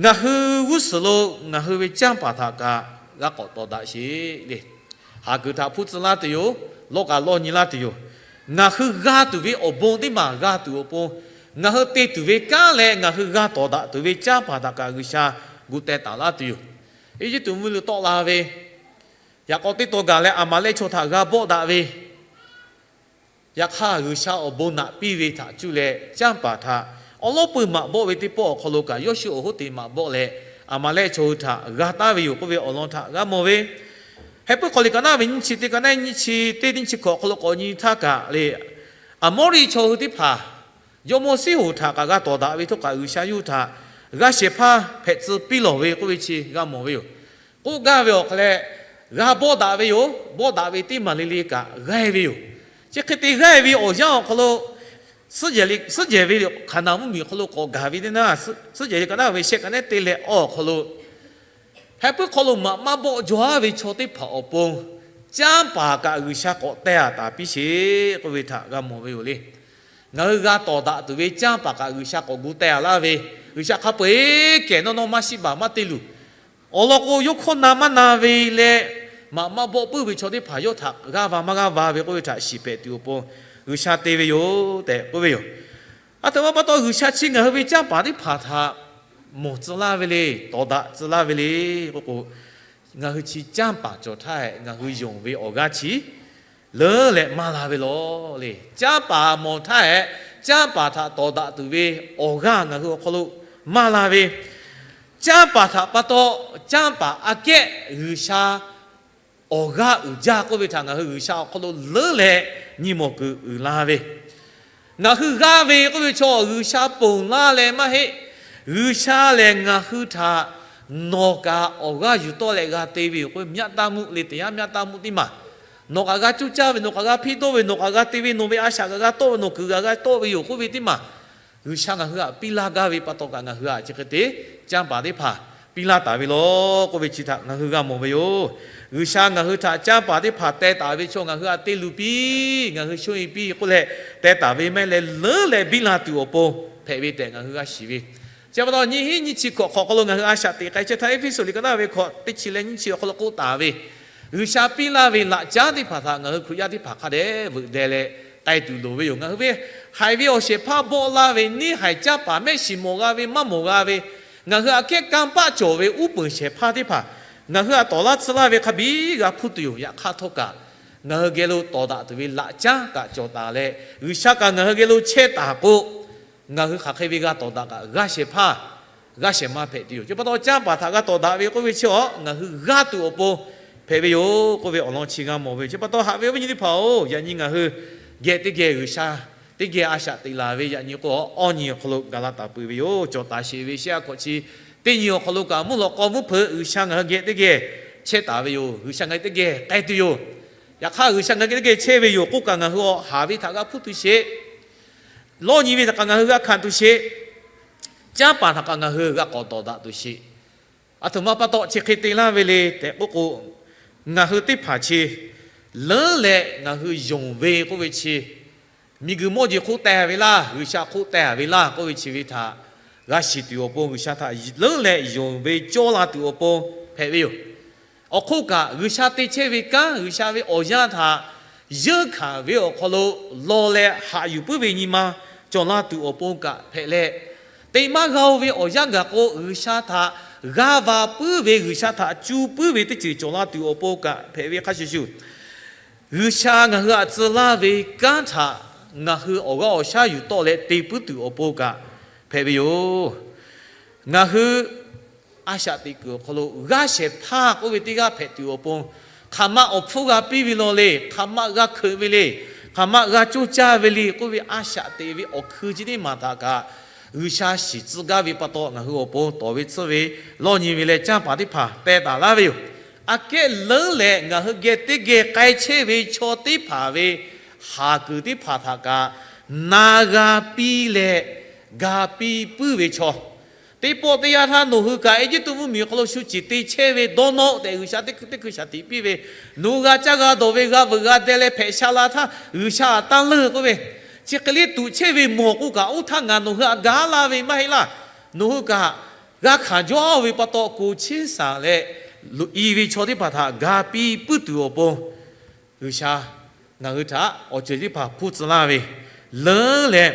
ngaˬ hui g'uˇ suhˍ lo ngaˬ hui ve canˇ paˍ htaꞈ kaꞈ g'a k'awꞈ tawˍ daꞈ sheˍ le. Haˍ kuiˬ htaꞈ hpuˇ tcuh laˇ tuˬ yoˬ. Lawˇ kaꞈ lawˇ nyi laˇ tuˬ yoˬ. Ngaˬ hui g'a tuˬ ve awˬ bon teˇ maˬ g'a tuˬ awˬ pon, ngaˬ hui te tuˬ ve kanˉ leh ngaˬ hui g'a tawˍ daꞈ tuˬ ve canˇ paˍ htaꞈ kaꞈ G'uiˬsha gu teh taˍ laˇ tuˬ yoˬ. Eˇjiˇtuꞈ mvuhˇ miˬ lo tawˆ la ve, yaꞈ k'aw teˇ taw gaˬ leh Aˍmaˍlehˆ chaw htaꞈ g'a bawˆ daꞈ ve, yaꞈ hk'aˇ G'uiˬsha awˬ bon naꞈ piˇ ve htaꞈ cuˇ leh canˇ paˍ htaꞈ awˉ lawˉ peuˇ maꞈ bawˆ ve teˇ pawˆ awˬ hk'aw lo kaꞈ Yoˇshuˆ awˬ hoˉ te maꞈ bawˆ leh, Aˍmaˍlehˆ chaw hui htaꞈ g'a taˍ ve yoˬ k'oˆ ve awˬ lawn htaꞈ g'a mawˬ ve. Heh puiˉ hk'aw liꞈ ka naˉ ve nyiˇ chi teˇ ka naˉ nyiˇ chi teˇ nyiˇ chi hkawꞈ awˬ hk'aw lo k'awꞈ nyi htaˇ kaꞈ le, Aˍmawˇriˆ chaw hui teˇ hpaˍ jawˇmawˇ Siˉhoˍ htaꞈ kaꞈ g'a tawˍ daꞈ ve htawˇ kaꞈ G'uiˬsha yawˇ hui htaꞈ g'a shehˍ hpaˇ hpehꞈ tcuh piˇ lawˬ ve k'oˆ ve chi g'a mawˬ ve yoˬ. K'oˆ gaˇ ve awˬ hk'aw leh, g'a bawˆ daꞈ ve yoˬ. Bawˆ daꞈ ve teˇ maˬ le le kaꞈ g'aˇ ve yoˬ. Chi hk'e te g'aˇ ve awˬ yanˇ awˬ hk'aw lo, suhˉ jehˬ ve Hkaˍnanˍ mvuhˇmiˬ awˬ hk'aw lo k'awꞈ gaˬ ve teˇ naˇ, suhˉ jehˬ ve ka naˉ ve shehˆ ka neˉ te leh awˬ hk'aw lo, heh puiˉ hk'aw lo maꞈ maˇ bawˆ jaw-aˉ ve chaw teˇ hpaˍ awˬ pon, canˇ paˍ kaꞈ G'uiˬsha k'awꞈ teh a taˍ piˇ sheˍ k'oˆ ve htaꞈ g'a mawˬ ve yoˬ le. Ngaˬ hui g'a tawˍ daꞈ tuˬ ve canˇ paˍ kaꞈ G'uiˬsha k'awꞈ gu teh a laˇ ve, G'uiˬsha hk'a peu-eˬ kehˬ nawˇ nawˇ maˇ shiˆ baˬ maˇ te luˬ. Awˬ lawn k'o, yawˇ hkawˇ na maˇ na ve leh, maꞈ maˇ bawˆ puiˉ ve chaw teˇ hpaˍ yawˇ htaꞈ g'aˇ va maˇ g'aˇ va ve k'oˆ ve htaꞈ shiˍ hpehꞈ tuˬ awˬ pon, G'uiˬsha te ve yoˬ tehꞈ k'oˆ ve yoˬ. A htoꞈ ma pa taw G'uiˬsha chi ngaˬ hui ve canˇ paˍ teˇ hpaˍ htaꞈ mawˬ tcuh laˇ ve le, tawˍ daꞈ tcuh laˇ ve le k'oˆ k'o, ngaˬ hui chi canˇ paˍ cawˬ htaˇ hehꞈ ngaˬ hui yonˍ ve awˬ g'aˇ chi leuˉ leh maˇ la ve lawˬ le. Canˇ paˍ mawˬ htaˇ hehꞈ, canˇ paˍ htaꞈ tawˍ daꞈ tuˬ ve awˬ g'aˇ ngaˬ hui awˬ hk'aw lo maˇ la ve, canˇ paˍ htaꞈ pa taw, canˇ paˍ aꞈ kehˉ G'uiˬsha awˬ g'aˇ uiˍ jaˇ k'oˆ ve htaꞈ ngaˬ hui G'uiˬsha awˬ hk'aw lo leuˉ leh nyi mawˬ kuiˬ uiˍ la ve, ngaˬ hui g'aˇ ve k'oˆ ve chaw G'uiˬsha ponˬ laˇ leh maˇ heˆ. G'uiˬsha lehˬ ngaˬ hui htaꞈ nawˬ kaꞈ awˬ g'aˇ yuˬ tawˆ leh g'a te ve yoˬ k'oˆ ve myaˇ taˇ mvuhˇ le teˇ yanˇ myaˇ taˇ mvuhˇ teˇ maˬ, nawˬ kaꞈ g'a coˇ caˇ ve, nawˬ kaꞈ g'a hpiˇ dawˇ ve, nawˬ kaꞈ g'a te ve, nawˬ ve a shaꞈ kaꞈ g'a tawˆ ve, nawˬ kuiˬ kaꞈ g'a tawˆ ve yoˬ k'oˆ ve teˇ maˬ, G'uiˬsha ngaˬ hui htaꞈ piˇ laˇ gaˇ ve pa taw kaꞈ ngaˬ hui htaꞈ chi hk'e te canˇ paˍ teˇ hpaˍ piˇ laˇ taˍ ve law k'oˆ ve chi htaꞈ ngaˬ hui g'a mawˬ ve yoˬ. G'uiˬsha ngaˬ hui htaꞈ canˇ paˍ teˇ hpaˍ teh taˍ ve chaw ngaˬ hui htaꞈ te luˬ piˇ, ngaˬ hui shoˉ e piˇ k'oˆ leh teh taˍ ve maˇ heˆ leh leuˉ leh biˇ la tuˬ awˬ pon hpehꞈ ve tehꞈ ngaˬ hui g'a shiˍ ve. Chi pa taw nyiˇ hinˉ nyiˇ chi hkawꞈ hk'awꞈ hk'aw lo ngaˬ hui a shaꞈ teꞈ k'ai chehˇ htaˇ, Eˇfeˇsuꞈ liꞈ ka naˇ ve hkawꞈ teˇ chi leh nyiˇ chi awˬ hk'aw lo k'oˆ taˍ ve, G'uiˬsha piˇ laˇ ve laꞈ caˉ teˇ hpaˍ htaꞈ ngaˬ hui Hkriꞈ yaˇ teˇ hpaˍ hk'a dehꞈ veuꞈ deh leh k'ai tuˬ loˍ ve yoˬ. Ngaˬ hui ve haiˬ ve awˬ shehˍ hpaˇ bawˆ laˇ ve neˇ haiˬ canˇ paˍ mehˆ shiˍ mawˬ g'a ve maˇ mawˬ g'a ve, ngaˬ hui aꞈ kehˉ kanˇ paˆ cawˬ ve uˉ peunˍ shehˍ hpaˇ teˇ hpaˍ ngaˬ hui htaꞈ tawˍ laˇ tcuh laˇ ve hk'a biˉ g'a hpuˇ tuˬ yoˬ. Yaꞈ hk'aˇ htawˇ kaꞈ ngaˬ hui geh lo tawˍ daꞈ tuˬ ve laꞈ caˉ kaꞈ cawˬ taˍ leh, G'uiˬsha kaꞈ ngaˬ hui geh lo chehˇ taˍ k'o, ngaˬ hui hk'aˬ hk'e ve g'a tawˍ daꞈ kaꞈ g'aˇ shehˍ hpaˇ g'aˇ shehˍ ma hpehꞈ tuˬ yoˬ. Chi pa taw canˇ paˍ htaꞈ g'a tawˍ daꞈ ve k'oˆ ve chi awˬ ngaˬ hui g'aˇ tuˬ awˬ pon hpehꞈ ve yoˬ k'oˆ ve awˬ lawn chi g'a mawˬ ve yoˬ. Chi pa taw haꞈ ve awˬ viˉ nyi teˇ hpaˍ-oˬ, yaꞈ nyi ngaˬ hui geh teˇ geh G'uiˬsha teˇ geh a shaꞈ teꞈ laˬ ve yaꞈ nyi k'o, awˇ nyi awˬ hk'aw lo gaˬ la taˍ peuˬ ve yoˬ. Cawˬ taˍ sheˍ ve sheˉ a hkawꞈ chi teˇ nyi awˬ hk'aw lo kaꞈ mvuhˇ lawꞈ k'aw mvuhˇ hpeuꞈ G'uiˬsha ngaˬ hui geh teˇ geh chehˇ taˍ ve yoˬ. G'uiˬsha ngaˬ hui teˇ geh k'ai tuˬ yoˬ. Yaꞈ hk'aˇ G'uiˬsha ngaˬ hui geh teˇ geh chehˇ ve yoˬ k'oˆ kaꞈ ngaˬ hui awˬ haˍ ve htaꞈ g'a hpuˇ tuˬ sheˍ, lawˇ nyi ve htaꞈ kaꞈ ngaˬ hui g'a hkanˍ tuˬ sheˍ, canˇ paˍ htaꞈ kaꞈ ngaˬ hui g'a k'awꞈ tawˍ daꞈ tuˬ sheˍ. Aˬ htoꞈ ma pa taw chi hk'e te laˇ ve le tehꞈ k'oˆ k'o, ngaˬ hui teˇ hpaˍ chi leuˉ leh ngaˬ hui yonˍ ve k'oˆ ve chi, miˬguiˬ mawˇ jeˬ hk'oˆ teh ve laˇ, G'uiˬsha hk'oˆ teh ve laˇ k'oˆ ve chi ve htaꞈ g'a shiˍ tuˬ awˬ pon, G'uiˬsha htaꞈ leuˉ leh yonˍ ve cawˇ la tuˬ awˬ pon hpehꞈ ve yoˬ. Awˬ hk'oˆ kaꞈ, G'uiˬsha te chehˇ ve kanˉ, G'uiˬsha ve awˬ yaˇ htaꞈ yeunˇ hkanˍ ve awˬ hk'aw lo law leh haꞈ yuˬ puiˉ ve nyi ma cawˬ la tuˬ awˬ pon kaꞈ hpehꞈ leh, te maˇ g'a-o ve awˬ yanˇ gaˬ k'o, G'uiˬsha htaꞈ g'aˇ va puiˉ ve, G'uiˬsha htaꞈ cu puiˉ ve teˇ ceuˬ cawˬ la tuˬ awˬ pon kaꞈ hpehꞈ ve hk'a shuˍ shuˍ, G'uiˬsha ngaˬ hui htaꞈ tcuh laˇ ve kanˉ htaꞈ ngaˬ hui awˬ g'aˇ awˬ shaˉ yuˬ tawˆ leh te puiˉ tuˬ awˬ pon kaꞈ hpehꞈ ve yoˬ. Ngaˬ hui a shaꞈ teꞈ kuiˬ awˬ hk'aw lo g'aˇ shehˍ hpaˇ k'oˆ ve teˇ g'aˇ hpehꞈ tuˬ awˬ pon, hk'aˬ ma awˬ hpfuhˇ g'a piˇ ve law le, hk'aˬ ma g'a hkeuꞈ ve le, hk'aˬ ma g'a coˇ caˇ ve le k'oˆ ve a shaꞈ teꞈ ve awˬ hkui chi teˇ maˬ htaꞈ kaꞈ G'uiˬsha shiˍ tcuh gaˇ ve pa taw, ngaˬ hui awˬ pon tawˍ ve tsuhˇ ve, lawˇ nyi ve leh canˇ paˍ teˇ hpaˍ teh taˍ laˇ ve yoˬ. Aꞈ kehˉ leuˉ leh ngaˬ hui geh teˇ geh k'ai chehˇ ve chaw teˇ hpaˍ ve haˍ kuiˬ teˇ hpaˍ htaꞈ kaꞈ na g'a piˇ leh ga piˇ puiˉ ve chaw, teˇ pawˆ teˇ yanˇ htaˇ nawˬ hui kaꞈ Eˇjiˇtuꞈ mvuhˇmiˬ awˬ hk'aw lo shu ciˍ te chehˇ ve dawˇ nawˇ tehꞈ G'uiˬsha teˇ hkui teˇ hkui shaˍ tiꞈ piˇ ve, nawˬ hui g'a caˇ g'a dawˬ ve g'a veuꞈ g'a deh leh hpehꞈ sha la htaˇ G'uiˬsha htaꞈ tanˇ leuˇ k'oˆ ve, chi hk'e le tuꞈ chehˇ ve mawˬ k'oˆ kaꞈ, oˇ htaˇ ngaˬ nawˬ hui htaꞈ gaˬ laˇ ve maˇ heˆ laˇ. Nawˬ hui kaꞈ g'a hkanˍ jawˇ ve pa taw, ko chiˉ saˍ leh loꞈ-e ve chaw teˇ hpaˍ htaꞈ ga piˇ puiˉ tuˬ awˬ pon, G'uiˬsha ngaˬ hui htaꞈ awˬ ceuˬ teˇ hpaˍ hpuˇ tcuh laˇ ve, leuˉ leh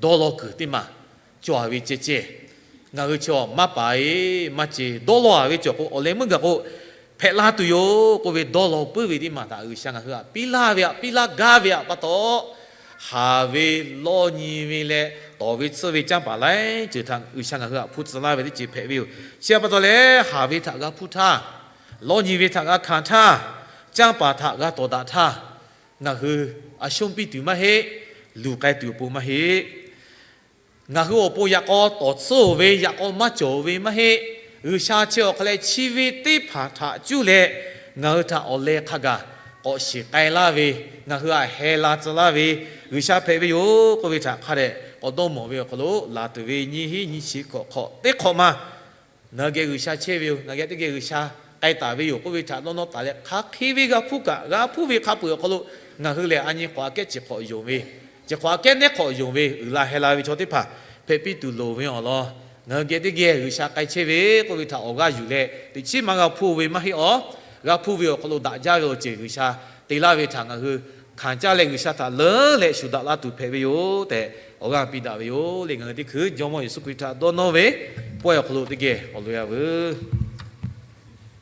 dawˇ law kuiˬ teˇ maˬ cawˬ ve ceh ceh, ngaˬ hui chaw maˇ paˍ-e maˇ ce dawˇ law-a ve cawˬ k'o, awˬ leh meuˇ gaˬ k'o hpehꞈ la tuˬ yoˬ k'oˆ ve dawˇ law puiˉ ve teˇ maˬ htaꞈ G'uiˬsha ngaˬ hui htaꞈ piˇ laˇ ve htaꞈ piˇ laˇ gaˇ ve htaꞈ pa taw, haˍ ve, lawˇ nyi ve leh tawˍ ve tsuhˇ ve canˇ paˍ laiˉ ceuˬ htaꞈ G'uiˬsha ngaˬ hui htaꞈ hpuˇ tcuh laˇ ve teˇ ceuˬ hpehꞈ ve yoˬ. Chi pa taw leh, haˍ ve htaꞈ g'a hpuˇ htaˇ, lawˇ nyi ve htaꞈ g'a hkanˍ htaˇ, canˇ paˍ htaꞈ g'a tawˍ daꞈ htaˇ, ngaˬ hui a shonˇ piˇ tuˬ maˇ heˆ. Luˬ k'ai tuˬ awˬ pon maˇ heˆ. Ngaˬ hui awˬ pon yaꞈ k'aw tawˍ tsuhˇ-oˬ ve, yaꞈ k'aw maˇ cawˬ ve maˇ heˆ. G'uiˬsha chi awˬ hk'a leh chi ve teˇ hpaˍ htaꞈ cuˇ leh ngaˬ hui htaꞈ awˬ leh hk'a gaˬ k'awꞈ shiˍ k'ai laˇ ve, ngaˬ hui htaꞈ heh la tcuh laˇ ve G'uiˬsha hpehꞈ ve yoˬ k'oˆ ve htaꞈ hk'a dehꞈ k'awꞈ dawˇ mawˬ ve awˬ hk'aw lo, laˬ tuˬ ve nyiˇ hinˉ nyiˇ chi hkawꞈ hk'awꞈ teˇ hk'awꞈ ma, ngaˬ hui geh G'uiˬsha chehˇ ve yoˬ, ngaˬ geh teˇ geh G'uiˬsha k'ai taˍ ve yoˬ k'oˆ ve htaꞈ dawˇ nawˇ taˍ leh, hk'aˬ hk'e ve g'a hpuˇ kaꞈ g'a hpuˇ ve hk'a peuˬ awˬ hk'aw lo, ngaˬ hui lehˬ a nyi k'awꞈ aꞈ kehˉ chi hk'awꞈ yonˍ ve, chi hk'awꞈ aꞈ kehˉ nehˉ hk'awꞈ yonˍ ve, uiˍ la heh la ve chaw teˇ hpaˍ hpehꞈ piˇ tuˬ loˍ ve awˬ lawn, ngaˬ hui geh teˇ geh G'uiˬsha k'ai chehˇ ve k'oˆ ve htaꞈ awˬ g'aˇ yuˬ leh teꞈ chiˉ maˇ g'a hpuˇ ve maˇ heˆ awˬ. G'a hpuˇ ve awˬ hk'aw lo daꞈ jaˇ ve awˬ ceuˬ G'uiˬsha te laˇ ve htaꞈ ngaˬ hui hkanˍ caˇ leh G'uiˬsha htaꞈ leuˉ leh shuˍ daꞈ la tuˬ hpehꞈ ve yoˬ tehꞈ awˬ g'aˇ piˇ daꞈ ve yoˬ le. Ngaˬ hui teˇ hkui Jawˇmawˇ Yeˍsuˆ Hkriꞈ htaꞈ dawˇ nawˇ ve pawehˇ awˬ hk'aw lo teˇ geh awˬ loꞈ-e a veuˬ.